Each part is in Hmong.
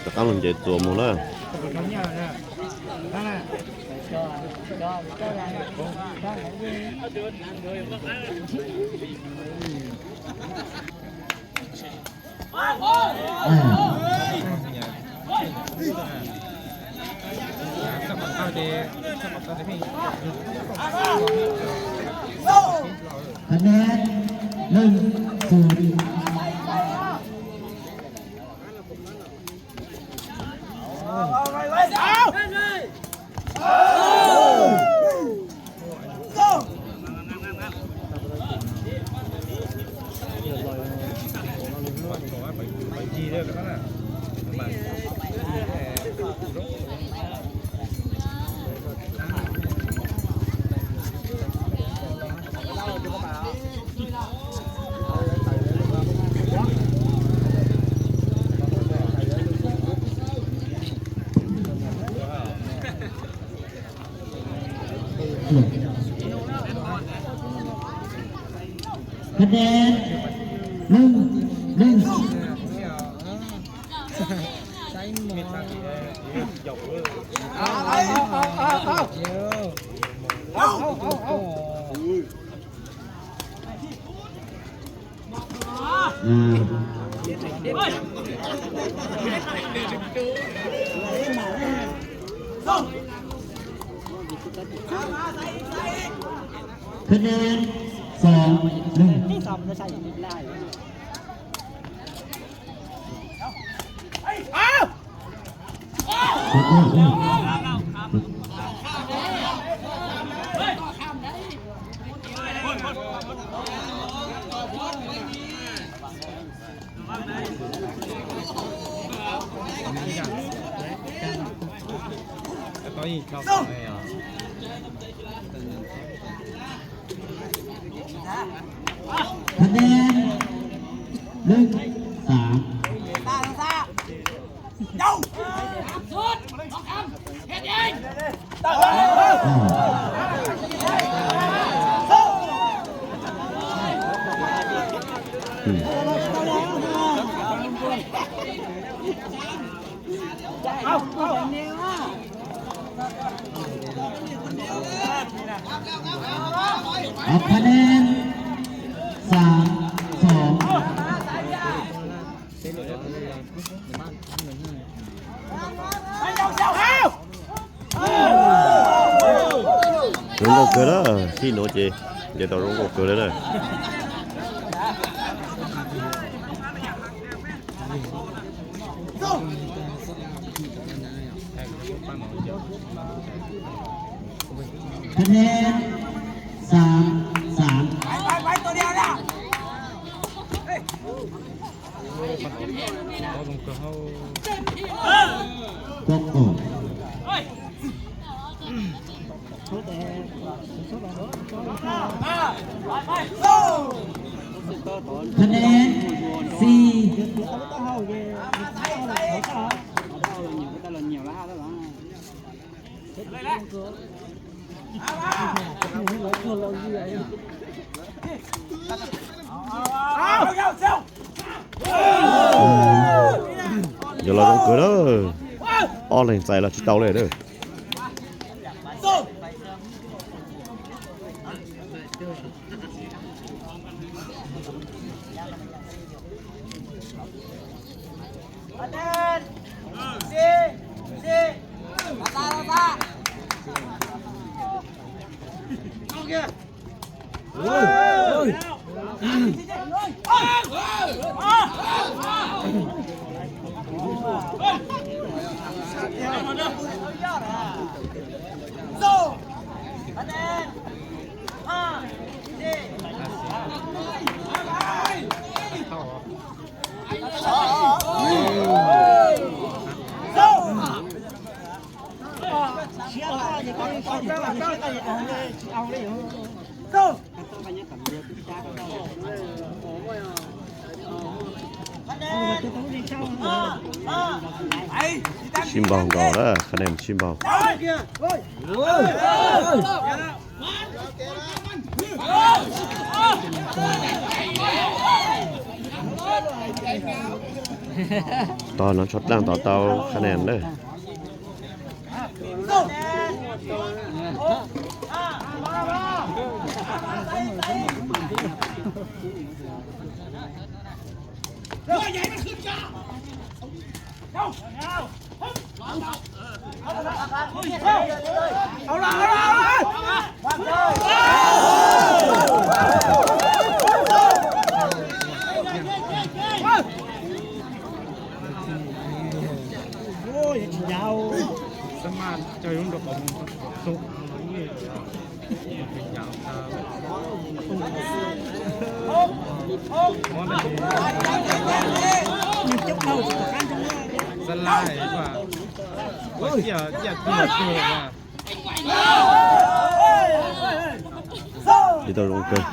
Rov qab los nce txuas mus na.คะแนน หนึ่งศูนย์ คะแนน หนึ่งหนึ่ง คะแนน สองหนึ่ง คะแนน หนึ่งสาม คะแนน สามสอง Zoo nkauj kawg na, sij nuav ces nce tau zoo nkauj kawg li na.คะแนน สามสาม ก็ออก คะแนน สี่ Yog los zoo kawg na, ob leeg txais los tsis tau li na. Sib npaug nkaus na, qhov no sib npaug. Tos no tshuav dlaaj tod tau qhab nees lawm. Li tau zoo kawg.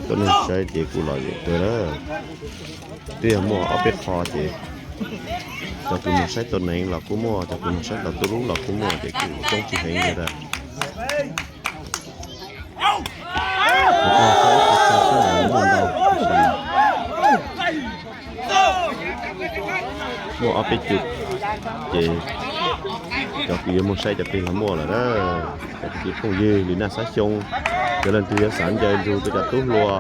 Tuab neeg saib ces kuj lom zem kawg lawm. Twb yog muaj ob peb qho ces cov kws moog saib tuab neeg los kuj muaj, cov kws moog saib tau tuj lub los kuj muaj, ces kuj coob tsis heev li ntag. Muaj ob peb cum, ces cov kws yuav moog saib cov peg los muaj lawm na. Cov kwv tij phooj ywg Lis Naj Xab Xyoo, yog leej twg yuav xav ncaws nrug rau cov tub hluas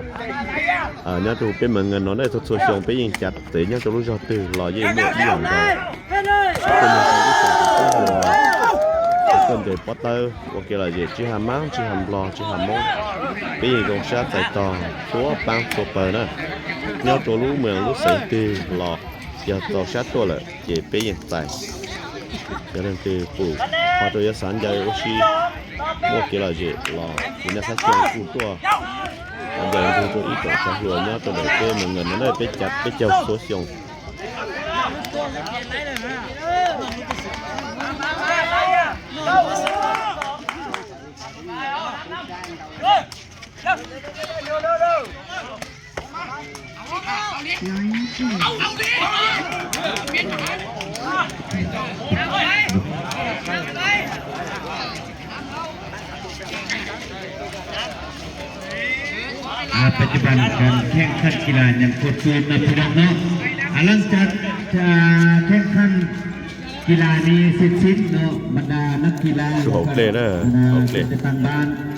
nyob rau peb Mes Nkas no na, txhua txhua xyoo peb yeej cav txev nyob rau lub zog twg los yeej muaj ib yam nkaus. Tub hluas, tub ncaws pob tawb ua kev lom zem, tsis has Mab, tsis has Nplog, tsis has Moob, peb yeej zoo sab txais tog txhua paab txhua pawg na. Nyob rau lub moos lub xeev twg los yog tau sab tuaj lawm ces peb yeej txais. Yog leej twg pum qhov rau yuav xav ncaws ua si muaj kev lom zem los Lis Naj Xab Xyoo kuj tuaj ncaws nrug rau ib koom cov hluas nyob rau ntawm peb Mes Nkas no na, peb cav peb caug txhua xyoo.ปัจจุบันการแข่งขันกีฬายังคงดำเนินไปด้านนอก อาลันสกัด Kheej kheej kis las ni xib xib no, bad daj nab kis las, hauv dlej na, hauv dlej.